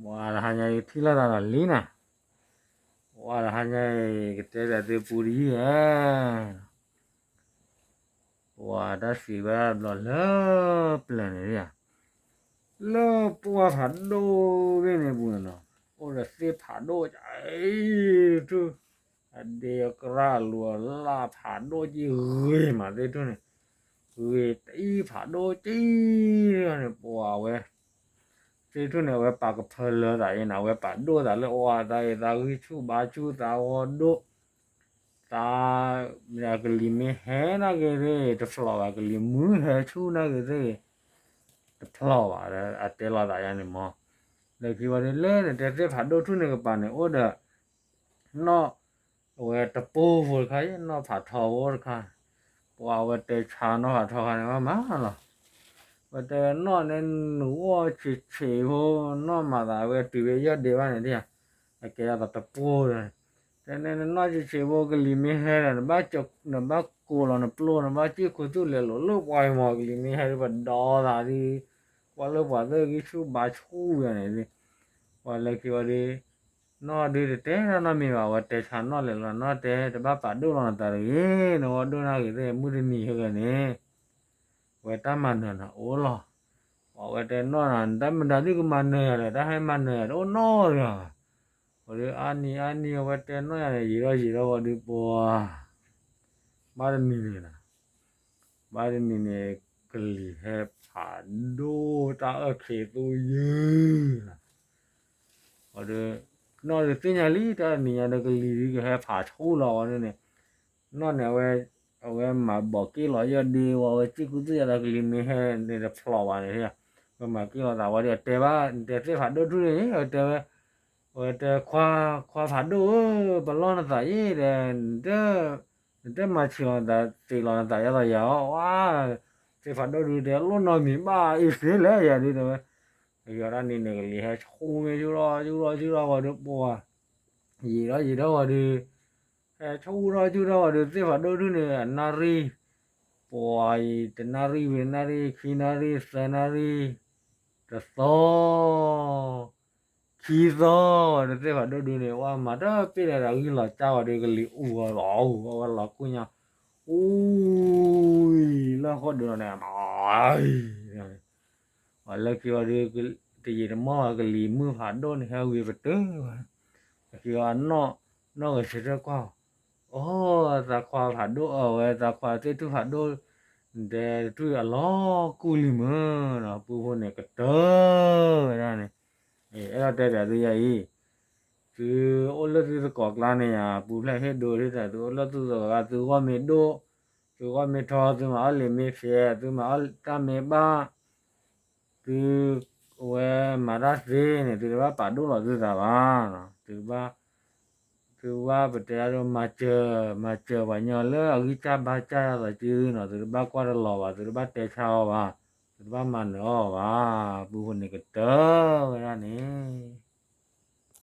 ပှၤတဟါညါအံၤထံၣ်လိာ်သးဒီးလံနၤ, ပှၤတဟါညါအံၤ ကတဲဘၣ်သုပူတယုၢ်ဧါ, ပှၤတၢ်စံးဝဲဒၣ်တဘျီလၢပျၢၤန့ၣ်ဧါ, လၢပှၢ်ဖးဒိၣ်ဂ့ၢ်န့ၣ်ပူၤန့ၣ်နီၤ, အိၣ်ဒီးသ့ၣ်ဖးဒိၣ်အံၤထူၣ်, အဒ့အကရၢ်အလိၤအလၢ်ဖးဒိၣ်ကံဂ့ၤမးသ့ၣ်ထူၣ်န့ၣ်, ဂ့ၤတအံၤဖးဒိၣ်ကံန့ၣ် ပှၤဝဲ သ့ၣ်ထူၣ်န့ၣ် အဝဲပာ်ကဖၢလၢသးအံၤန့ၣ် အဝဲပာ်ဒိၣ်သးလၢအဝဲသးအံၤ သးဂံၢ်ဆူၣ်ဘါဆူၣ်သးဂီၤဒိၣ်, သး ကလံၤမ့ၢ်ဟဲနာ်က့ၤသ့ၣ် တဖျိးဘၣ်, ကလံၤမုၢ်ဟဲဆူၣ်နာ်က့ၤသ့ၣ် တဖျိးဘၣ်, အတဲလိာ်သးယါန့ၣ်မး, လၢခံဝဲဒၣ်လၢနတဲသ့ၣ်ဖးဒိၣ်ထူၣ်န့ၣ်ကပၤန့ၣ် အိၣ်ဒီး နီၢ် အဝဲတပိၢ်ဖိတခါ နီၢ်ဖးထီဖိတခါ, ပှၤအဝဲတဲဆါနီၢ်ဖးထီခါန့ၣ် ဘၣ်မးလီၤ, ဝဲတဲဝဲနီၢ်န့ၣ်နုာ်အီၣ်ဆံးဆံးဖိ, နီၢ်မၤသးဝဲတုၤဝဲယီၢ်ဒ့ဘၣ်န့ၣ်ဒ်, အကဲအသးတပိၢ်ဒီး, တဲန့ၣ်နနီၢ်ဆံးဆံးဖိ ကလံၤမ့ၢ်ဟဲဒီး နဘၣ်ကိးလီၤနပျိၢ် နဘၣ်စံၣ်ခူသူၣ်လဲၤလိာ်လၢပှၤအံၤမး ကလံၤမ့ၢ်ဟဲဒီး ပဒီသးဒ် ကွၢ်လၢပှၤသၢဂံၢ်ဆူၣ်ဘါဆူၣ်ဝဲန့ၣ်, ပှၤလၢခံဝဲဒၣ် နီၢ်ဒုးတတဲနီတမံၤဘၣ်, အဝဲတဲဆါနီၢ်လဲၤလီၤ, နီၢ်တဲတဘၣ်ပာ်ဒိၣ်လီၤနသးတဂ့ၤ, နဂီၢ်ဒိၣ်နာ်က့ၤသ့ၣ် မုၢ်တနံၤဟဲဂ့ၤန့ၣ် ဝဲတၢ်မၤနၢၤနၤအိၣ်လီၤ, ပှၤဝဲတဲနီၢ်နၤ နတၢ်မတၤဒုကမၤနၢၤယၤလဲၣ်, တၢ်ဟဲမၤနၢၤယၤတအိၣ်နီတဂၤဘၣ်, ဝဲဒုးအါနံၤအါနံၤ အဝဲတဲနီၢ်ယၤန့ၣ် ယံာ်ထီၣ်ယံာ်ထီၣ်ဝဲဒုးပှၤ ဘၣ်တနံၤန့ၣ်လီၤ, ဘၣ်တနံၤန့ၣ် ကလံၤဟဲဖးဒိၣ်တၢ်အၢၣ်ခံးသူယုၢ်လီၤ, ဝဲဒုး နီၢ်ဒုးသ့ၣ်ညါလံ တၢ်တနံၤညါဒီး ကလံၤဒုးကဟဲဖးဆူၣ်လီၤဝဲဒုးန့ၣ်, နီၢ်န့ၣ်အဝဲ အဝဲမၤဘီးက့ၣ်လီၤယီၢ်ဒ့ဝဲ အဝဲစံၣ်ခူသူၣ်ယါဒီး ကလံၤမ့ၢ်ဟဲန့ၣ်တဖျိးဘၣ်န့ၣ်, ဝဲမၤက့ၣ်လီၤသးဝဲဒုး အတဲဘၣ် နတဲသ့ၣ်ဖးဒိၣ်ထူၣ်န့ၣ် အတဲဝဲ အဝဲတဲ ခွါဖးဒိၣ်ဧၢ, ပလီၢ်နသးအံၤဒီး နတမၤဆံးလီၤနသး သံးလီၤနသးယါသီးယၤအီၤ, ဝါ သ့ၣ်ဖးဒိၣ်ဒုးတဲ လိၣ်နီတမံၤဘၣ်အံၤသ့လဲၣ်ယၤဒုးတဲဝဲ, ယီၤတၢ်နံၤန့ၣ် ကလံၤဟဲဆူၣ်မ့ၢ်ဆူၣ်ထီၣ်ဆူၣ်ထီၣ်ဆူၣ်ထီၣ်ဝဲဒုးပှၤ ယံာ်ထီၣ်ယံာ်ထီၣ်ဝဲဒုး ဟဲဆူၣ်ထီၣ်ဆူၣ်ထီၣ်ဝဲဒုး သ့ၣ်ဖးဒိၣ်ဒုးန့ၣ် အနၣ်ရံၣ် ပှၤအံၤ တနၣ်ရံၣ်ဝံၤနၣ်ရံၣ် ခံနၣ်ရံၣ် သၢနၣ်ရံၣ် တသီ ခံသီဝဲဒုး သ့ၣ်ဖးဒိၣ်ဒုးန့ၣ် ဝဲမၤတပ့ၢ်ဒီး အဂံၢ်လီၤစၢ်ဝဲဒုး ကလံၤအူဝဲလီၤအူဝဲလီၤကိၣ်ညါ အူ လၢဃီၣ်ဒုးလီၤန့ၣ် ပှၤလၢခံဝဲဒုး တယံာ်တမီၢ်ဝဲ ကလံၤမုၢ်ဖးဒိၣ်န့ၣ် ဟဲဝံၤပတုာ်ဝဲ, လၢခံဝဲ နီၢ်ဂဲၤဆၢထၢၣ်ကွၢ် အိ သးခွါဖးဒိၣ်အဝဲ သးခွါသ့ၣ်ထူၣ်ဖးဒိၣ် တဲထူၣ်အလီၤကူၣ်လံမုၢ်နီၤ ပူဖိန့ၣ်ကတၢၢ်ဝဲဒၣ်န့ၣ်, အဲၣ်ဒိးတဲပၠးသုယၤအံၤ, သုအိၣ်လၢသုသကိးကျါန့ၣ်ယၤ ပူဖျဲၣ်ဟ့ၣ်ဒိးဒ်တၢ် သုအိၣ်လၢသုသကိးကျါ သုဂီၢ်မ့ၢ်ဒိၣ် သုဂီၢ်မ့ၢ်ထီ သုမၤအီၣ်လံာ်မ့ၢ်ဖျဲး သုမၤအီၣ်တၢ်မ့ၢ်ဘၣ် သုဝဲမၤတၢ်သ့န့ၣ် သုတဘၣ်ပာ်ဒိၣ်လီၤသုသးဘၣ်, သုဘၣ် သုဘၣ်ပတဲဒ် မၤစၢၤ မၤစၢၤပှၤညီလၢအဂံၢ်စၢ်ဘါစၢ်ယါသီးစုနီၤ သုတဘၣ်ကွၢ်တလီၤဘၣ် သုတဘၣ်တဲဆါအီၤဘၣ်, သုတဘၣ်မၤနၢၤအီၤဘၣ်, ပူဖိန့ၣ်ကတၢၢ်ဝဲဒၣ်န့ၣ်